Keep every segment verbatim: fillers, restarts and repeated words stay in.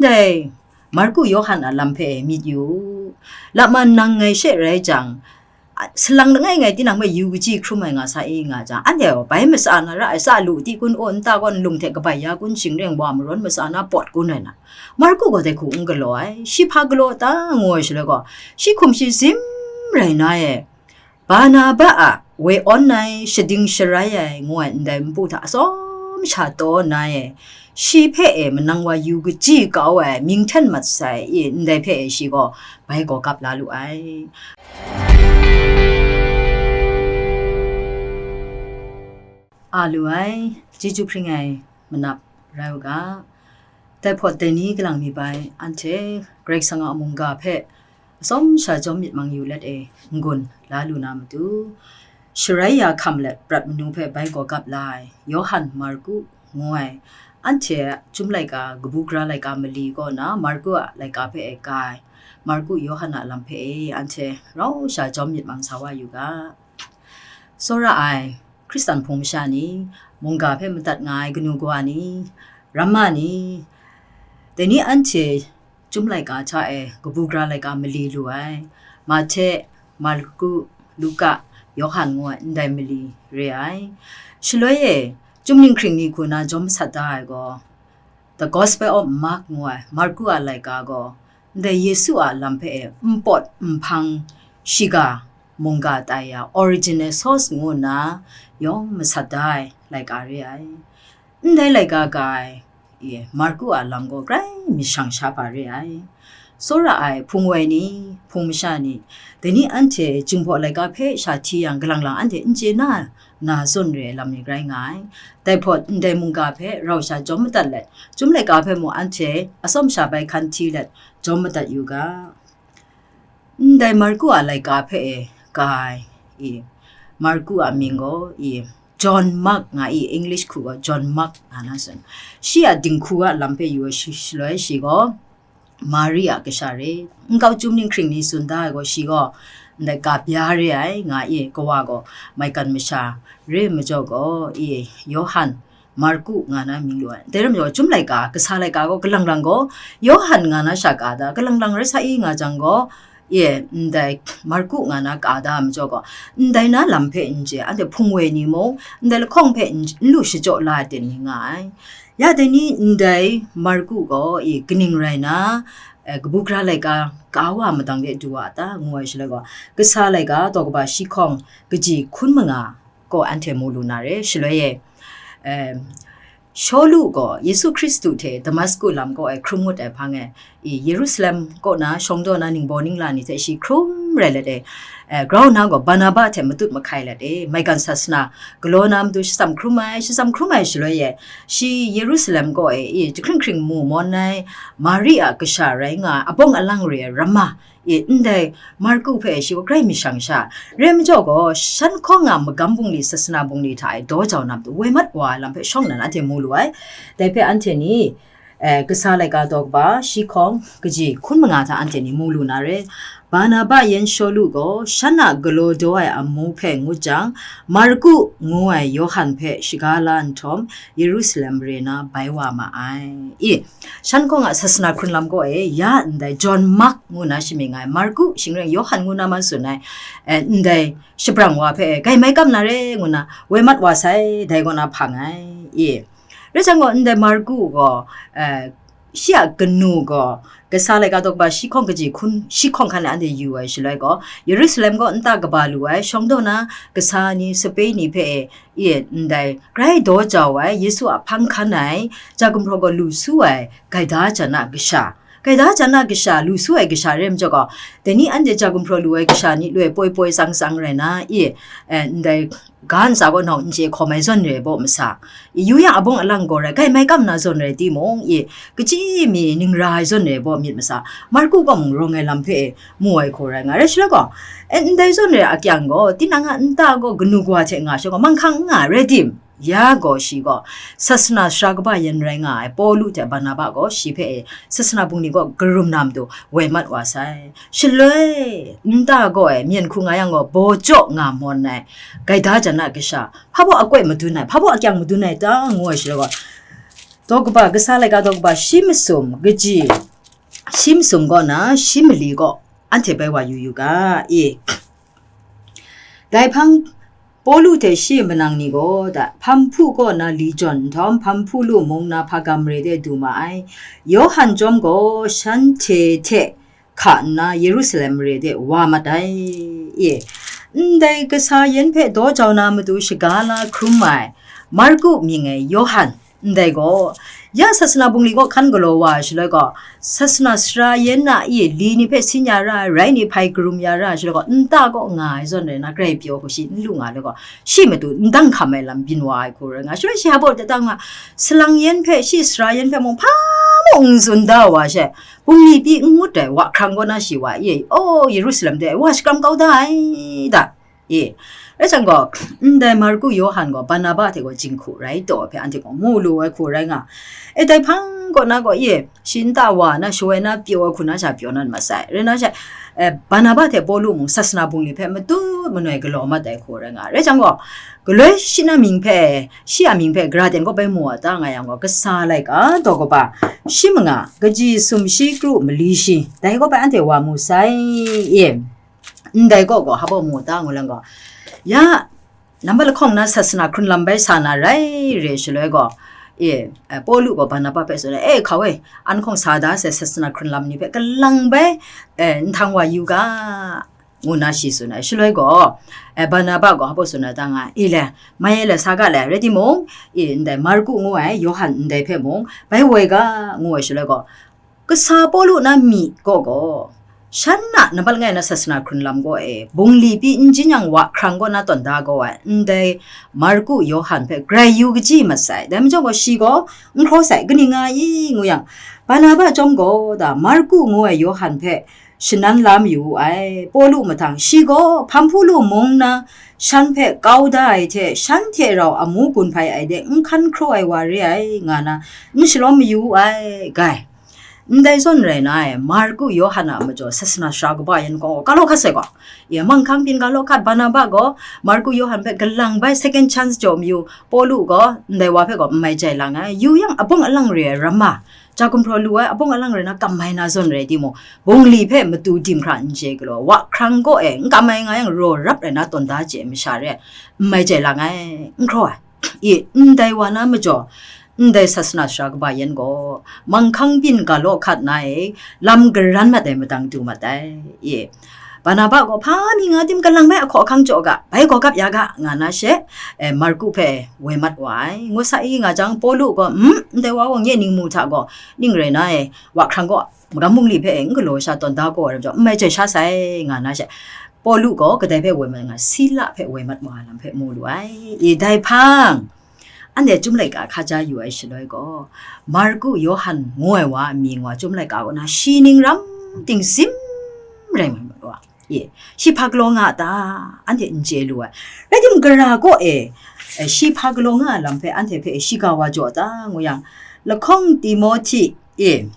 Dai Marku Yawhan a lam hpe myit yu u. Lama nang ngai she rai jang, a, salang langai ngai tinang hpe yu kaji hkrum ai nga sa i nga jang, anhte gaw bai masa na ra ai, sa lu ti kun, aw, nta gaw nlung hte kabai ya kun, shing ring wa marawn masa na pawt kun ai na. Marku gaw dai hku n galaw ai, shi hpa galaw ta ngu ai shaloi gaw, shi hkum shi zim rai na e, Barnaba a woi awn ai, shading sharai ai, ngu ai ndai npu hta atsawm sha taw na e, shi hpe e manang wa yu kaji kau ai, ming hten mat sai, i, ndai hpe e shi gaw bai gaw gap la lu ai. A lu ai, chyeju hpring ai manap rai u ga. Dai hpawt dai ni kalang mi bai, anhte Karai Kasang a mungga hpe atsawm sha jawm myit mang yu let e n-gun la lu na matu, sharai ya hkam let prat manu hpe bai gaw gap la ai, Yawhan Marku ngu ai, anhte a Chyum laika, kabu gara laika mali kaw na, Marku a laika hpe e ka ai, Marku Yawhan a lam hpe e anhte rau sha jawm myit mang sa wa yu ga. Tsawra ai Hkristan hpung masha ni, mungga hpe madat nga ai kanu kawa ni, ramma ni, dai ni anhte Chyum laika hta e kabu gara laika mali lu ai, Mahte, Marku, Luka, Yawhan ngu ai ndai mali re ai. Shaloi e, Chyum ninghkring ni hku na jawm masat da ai gaw, The Gospel of Mark ngu ai Marku a laika gaw, ndai Yesu a lam hpe e npawt nhpang shiga mungga tai ya, original source ngu nna yawng masat da ai laika re ai. Ndai laika ka ai, e, Marku a lam gaw grai myit shang sha hpa re ai. Tsawra ai hpung woi ni, hpung masha ni, dai ni anhte Jinghpaw laika hpe sha hti yang, galang lang anhte n chye na, na zawn re ai lam ni rai nga ai. Dai hpawt ndai mungga hpe rau sha jawm madat let, Chyum laika hpe mung anhte atsawm sha bai hkan hti let jawm madat yu ga. Ndai Marku a laika hpe e ka ai, i, Marku a mying gaw, i, John Mark nga i, English hku gaw John Mark nga na tsun. Shi a dinghku a lam hpe yu ai shi-, shaloi shi gaw, Mari a kasha re. Nkau Chyum ninghkring ni tsun da ai gaw, shi gaw ndai ka bya re ai nga i, kawa gaw maigan masha re ai majaw gaw, i, Yawhan Marku nga na mying lu ai. Dai rai majaw, Chyum laika, kasa laika gaw, kalang lang gaw, Yawhan nga na sha ka da, kalang lang rai sa i nga jang gaw, e, ndai Marku nga na ka da ai majaw gaw, ndai na lam hpe n chye, anhte hpung woi ni mung, ndai lahkawng hpe n, n lu shajaw la ai ten ni nga ai. Ya dai ni ndai Marku gaw, e, kaning rai na, e, kabu gara laika ka wa madang de du wa ta, ngu ai shaloi gaw, kasa laika daw kaba shi hkawng kaji hkun manga gaw anhte mu lu na re. Shaloi e, em, Shawlu gaw Yesu Hkristu hte Damasku lam kaw e hkrum ngut ai hpang e, i, Yerusalem kaw na shawng daw na ningbaw ningla ni hte shi hkrum rai let e, eh, grau na gaw Barnaba hte matut mahkai let e, maigan sasana galaw na matu shitsam hkrum ai, shitsam hkrum ai shaloi e, shi Yerusalem kaw e, i, jahkring hkring mu mawn ai, Mari a kasha rai nga ai, abawng alang re ai ramma, i, ndai Marku hpe shi gaw grai myit shang sha, rai majaw gaw, shan hkawng a magam bungli, sasana bungli hta e daw jau na matu, woi mat wa ai lam hpe shawng nnan anhte mu lu ai. Dai hpe anhte ni, eh, kasa laika daw kaba shi hkawng kaji hkun manga hta anhte ni mu lu na re. Barnaba yan Shawlu gaw shan a galaw daw ai amu hpe ngut jang, Marku ngu ai Yawhan hpe shaga la nhtawm, Yerusalem mare na bai wa ma ai. I, shan hkawng a sasana hkrun lam kaw e, ya ndai John Mark ngu na shamying ai, Marku, shing rai Yawhan ngu na man tsun ai, eh, ndai shabrang wa hpe, "Gai mai kam na re," ngu na, woi mat wa sai, dai kaw na hpang ai. I, rai jang gaw, ndai Marku gaw, eh, shi a kanu gaw, kasa laika daw kaba shi hkawng kaji hkun, shi hkawng hkan e anhte yu ai shaloi gaw, Yerusalem kaw nta kaba lu ai, shawng daw na kasa ni, sape ni hpe e, i, ndai, grai daw jau ai, Yesu a hpang hkan ai, ja gumhpraw gaw lu su ai, gaida jan a kasha. Gaida jan a kasha, lu su ai kasha re ai majaw gaw, dai ni anhte ja gumhpraw lu ai kasha ni loi poi poi tsang tsang rai na, i, eh, ndai, ga ntsa gaw nau n chye hkawm ai zawn re ai baw masa, i, yu yang abawng alang gaw rai, gai mai kam na zawn rai timung, i, kachyi mi ning ra ai zawn re ai baw myit masa, Marku gaw mung rawng ai lam hpe mu ai hku rai nga rai shaloi gaw, eh, ndai zawn re a akyang gaw, tinang a nta gaw kanu kawa hte nga shawng gaw, manghkang n nga rai tim? Ya gaw shi gaw, sasana sara kaba yan rai nga ai Pawlu hte Barnaba gaw shi hpe e, sasana bungli kaw karum na matu woi mat wa sai. Shaloi, nta gaw e, myen hku nga yang gaw, baw jaw nga mawn ai, gaida jan a kasha, hpa baw akoi madun ai, hpa baw akyang madun ai ta, ngu ai shaloi gaw, Daw kaba, kasa laika daw kaba shi masum kaji, shi masum kaw na shi mali kaw anhte bai wa yu yu ga, e. Dai hpang Pawlu hte shi a manang ni gaw da, Hpamhpu kaw na li jawn nhtawm, Hpamhpulu mung na Hpagam mare de du ma ai. Yawhan chyawm gaw shanhte hte hka nna Yerusalem mare de wa mat ai. E, ndai kasa yan hpe daw jau na matu shaga la hkrum ai Marku mying ai Yawhan, ndai gaw, ya sasana bungli kaw hkan galaw wa ai shaloi gaw, sasana sara yan na e li ni hpe sin ya ra ai, rai ni hpai karum ya ra ai shaloi gaw, nta kaw nga ai zawn rai na, grai pyaw hku shi n lu nga ai gaw, shi matu ndang hkam ai lam byin wa ai hku rai nga. Shaloi shi hpa baw datang nga, salang yan hpe, shi sara yan hpe mung hpa mung n tsun da wa she, bungli pyi n ngut ai, wa hkrang kaw na shi wa e, o, Yerusalem de wa shakram kau da ai da. E, rai jang gaw, ndai Marku Yawhan gaw Barnaba hte gaw jinghku rai taw hpe anhte gaw mu lu ai hku rai nga. E, dai hpang kaw na gaw, e, shi nta wa na, shawai na, pyaw ai hku na sha pyaw na mat sai. Rai na sha, e, Barnaba hte Pawlu mung sasana bungli hpe matut manoi galaw mat ai hku rai nga. Rai jang gaw, galoi shi na mying hpe, shi a mying hpe gara ten kaw bai mu wa ta nga yang gaw, kasa laika daw kaba shi manga, kaji sumshi kru mali shi, dai kaw bai anhte wa mu sai. E, ndai kaw gaw hpa baw mu ta ngu lang gaw, ya, nambat lahkawng na sasana hkrun lam bai sa na rai re shaloi gaw, e, e, Pawlu gaw Barnaba hpe tsun ai, e, hkau e, an hkawng sa da sai sasana hkrun lam ni hpe kalang bai, e, nhtang wa yu ga, ngu na shi tsun ai. Shaloi gaw, e, Barnaba gaw hpa baw tsun ai ta nga, e le, mai e le, sa ga le, rai timung, e, ndai Marku ngu ai Yawhan ndai hpe mung bai woi ga, ngu ai shaloi gaw, kasa Pawlu na myi kaw gaw, shan na nambat langai na sasana hkrun lam gaw e, bungli pyi n jin yang wa hkrang kaw na tawn da gaw ai, ndai Marku Yawhan hpe grai yu kaji mat sai. Dai majaw gaw shi gaw n hkraw sai, kaning nga i ngu yang, Barnaba chyawm gaw da Marku ngu ai Yawhan hpe shanan la mayu wu ai. Pawlu mahtang shi gaw Hpamhpulu mung na shan hpe kau da ai hte, shan hte rau amu gun hpai ai de n hkan hkraw ai wa re ai, nga na n shalawm mayu wu ai, gai. Ndai zawn rai na e, Marku Yawhan a majaw sasana sara kaba yan gaw, ga law hkat sai gaw, ya, manghkang byin ga law hkat. Barnaba gaw Marku Yawhan hpe kalang bai second chance jaw mayu, Pawlu gaw ndai wa hpe gaw n mai jai lang ai. Yu yang, abawng alang re ai ramma, ja gumhpraw lu ai, abawng alang rai na kam ai na zawn rai timung, bungli hpe matu dim hkra n chye galaw, wa hkrang kaw e n kam ai nga yang, raw rap rai na tawn da chye ai masha re ai, n mai jai lang ai, n hkraw ai. E, ndai wa na majaw, ndai sasana sara kaba yan gaw, manghkang byin ga law hkat na e, lam garan mat ai madang du mat ai. E, Barnaba gaw hpa mi nga tim kalang bai ahkaw ahkang jaw ga, bai gaw gap ya ga, nga na she, e, Marku hpe woi mat wa ai. Ngut sa i nga jang, Pawlu gaw, "Mm, ndai wa gaw nye ningmu hta gaw, ning rai na e, wa hkrang gaw magam bungli hpe e n galaw sha tawn da gaw ai ram jaw, n mai jai sha sai," nga na she, Pawlu gaw kadai hpe woi mat nga, Sila hpe woi mat wa ai lam hpe mu lu ai. E, dai hpang, anhte Chyum laika hkaja yu ai shaloi gaw, Marku Yawhan ngu ai wa a mying wa Chyum laika kaw na shi ning ram tingsim rai mat wa. E, shi hpa galaw nga a ta? Anhte n chye lu ai. Rai timung, gara kaw e, e, shi hpa galaw nga ai lam hpe anhte hpe shiga wa jaw ta ngu yang, lahkawng Timohti, e,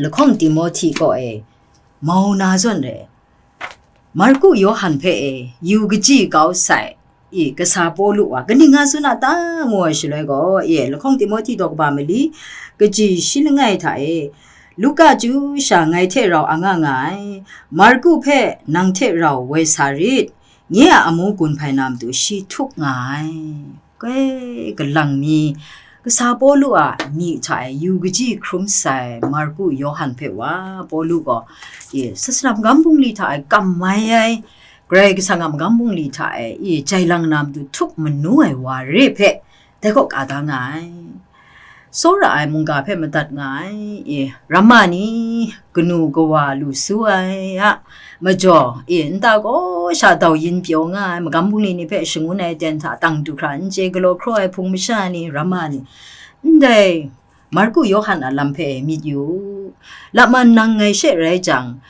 lahkawng Timohti kaw e, mau na zawn re, Marku Yawhan hpe e, yu kaji kau sai, e, kasa Pawlu wa kaning nga tsun a ta, ngu ai shaloi gaw, e, lahkawng Timohti daw kaba mali, kaji shi langai hta e, Luka chyu sha ngai hte rau anga nga ai, Marku hpe nang hte rau woi sa rit, nye a amu gun hpai na matu shi htup nga ai. Kai, kalang mi, kasa Pawlu a myi hta e yu kaji hkrum sai Marku Yawhan hpe wa, Pawlu gaw, e, sasana magam bungli hta e kam mai ai, Karai Kasang a magam bungli hta e, e, jai lang na matu htup manu ai wa re hpe, dai kaw ka da nga ai. Tsawra ai mungga hpe madat nga ai, e, ramma ni, kanu kawa lu su ai a majaw, e, nta kaw sha dau yin pyaw nga ai, magam bungli ni hpe shangun ai ten hta tang du hkra n chye galaw hkraw ai hpung masha ni, ramma ni, ndai Marku Yawhan a lam hpe myit yu u. Laman nang ngai she rai jang,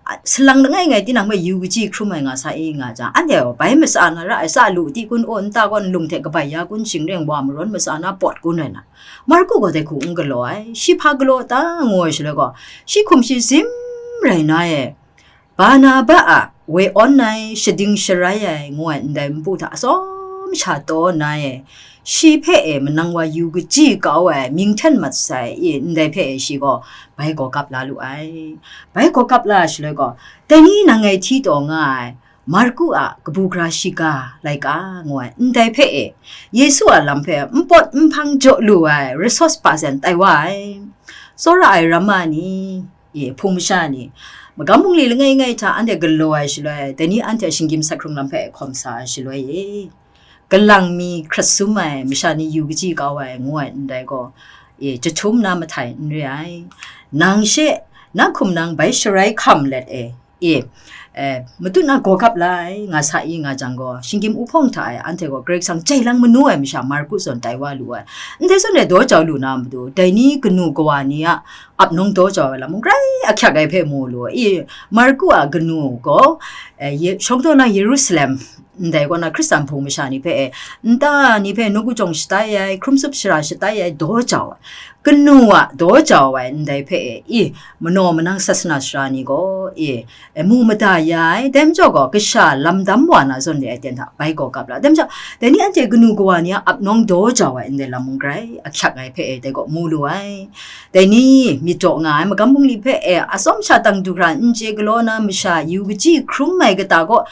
a, salang langai ngai tinang hpe yu kaji hkrum ai nga sa i nga jang, anhte gaw bai matsa na ra ai, sa lu ti kun, aw nta gaw nlung hte kabai ya kun, shingreng wa marawn matsa na pawt kun rai na, Marku gaw dai hku n galaw ai. Shi hpa galaw ta, ngu ai shaloi gaw, shi hkum shi zim rai na e, Barnaba a woi awn ai, shading sharai ai, ngu ai ndai npu hta atsawm sha taw na e, Shi hpe e manang wa yu kaji kau ai, ming hten mat sai, i, ndai hpe e shi gaw bai gaw gap la lu ai. Bai gaw gap la ai shaloi gaw, dai ni nang ngai hti taw nga ai, Marku a kabu gara shiga laika ngu ai, ndai hpe e, Yesu a lam hpe npawt nhpang jaw lu ai, resource person tai wa ai. Tsawra ai ramma ni, e, hpung masha ni, magam bungli langai ngai hta anhte galaw ai shaloi, dai ni anhte shinggyim sak hkrung lam hpe hkawm sa ai shaloi e, kalang mi hkrat sum ai masha ni yu kaji kau ai ngu ai ndai gaw, e, jahtum na mahtai n re ai. Nang she, na hkum nang bai sharai hkam let e, e, e, matut na gaw gap lai, nga sa i nga jang gaw, shinggyim uhpawng hta e anhte gaw Karai Kasang jai lang manu ai masha Marku zawn tai wa lu ai. Ndai zawn e daw jau lu na matu, dai ni kanu kawa ni a ap nawng daw jau ai lam mung grai ahkyak ai hpe mu lu ai. I, Marku a kanu gaw, e, Ye-, shawng taw na Yerusalem, ndai kaw na Hkristan hpung masha ni hpe e, nta ni hpe nawku jawng shatai ai, hkrum tsup shara shatai ai, daw jau ai. Kanu a daw jau ai ndai hpe e, i, manaw manang sasana sara ni gaw, i, e, mu mada ya ai, dai majaw gaw, kasha lam dam wa na zawn de ai ten hta bai gaw gap la. Dai majaw, dai ni anhte kanu kawa ni a ap nawng daw jau ai ndai lam mung grai ahkyak ai hpe e, dai gaw mu lu ai. Dai ni myit daw nga ai magam bungli hpe e, atsawm sha tang du hkra n chye galaw na masha yu kaji hkrum ai kata gaw,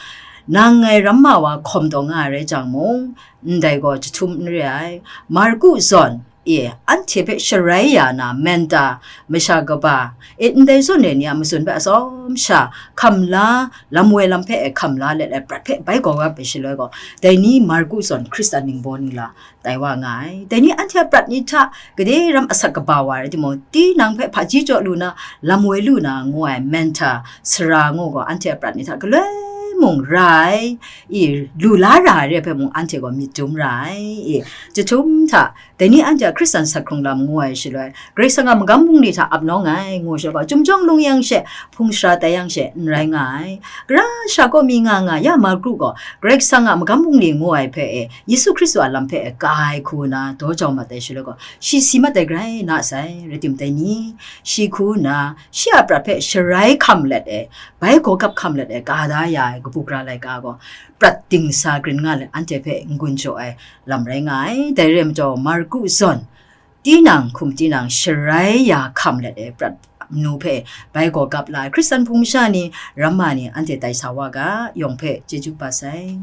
nang ngai ramma wa hkawm taw nga ai rai jang mung, ndai gaw jahtum n re ai. Marku zawn, e, anhte hpe sharai ya na, menta, masha kaba, e, ndai zawn e ni a matsun hpe atsawm sha hkam la, lam woi lam hpe e hkam la let ai prat hpe bai gaw gap ai shaloi gaw, dai ni Marku zawn Hkristan ningbaw ni la tai wa nga ai. Dai ni anhte a prat ni hta gade ram asak kaba wa rai timung, tinang hpe hpaji jaw lu na, lam woi lu na ngu ai menta, sara ngu gaw anhte a prat ni hta galoi mung ra ai, i, lu la ra ai re ai hpe mung anhte gaw myit dum ra ai, i, jahtum hta, dai ni anhte a Hkristan sak hkrung lam ngu ai shaloi, Karai Kasang a magam bungli hta ap nawng ai ngu shaloi gaw, chyum jawng lung yang she, hpung shara tai yang she, n rai nga ai. Gara sha kaw mi nga nga ya Marku gaw, Karai Kasang a magam bungli ngu ai hpe e, Yesu Hkristu a lam hpe e, ka ai hku na daw jau mat ai shaloi gaw, shi si mat ai grai na sai, rai tim dai ni, shi hku na, shi a prat hpe sharai hkam let e, bai gaw gap hkam let e, ka da ya ai kabu gara laika gaw, prat dingsa grin nga let anhte hpe n-gun jaw ai lam rai nga ai. Dai re ai majaw, Marku zawn, tinang hkum tinang sharai ya hkam let e prat manu hpe bai gaw gap la ai Hkristan hpung masha ni, ramma ni, anhte tai sa wa ga, yawng hpe chyeju kaba sai.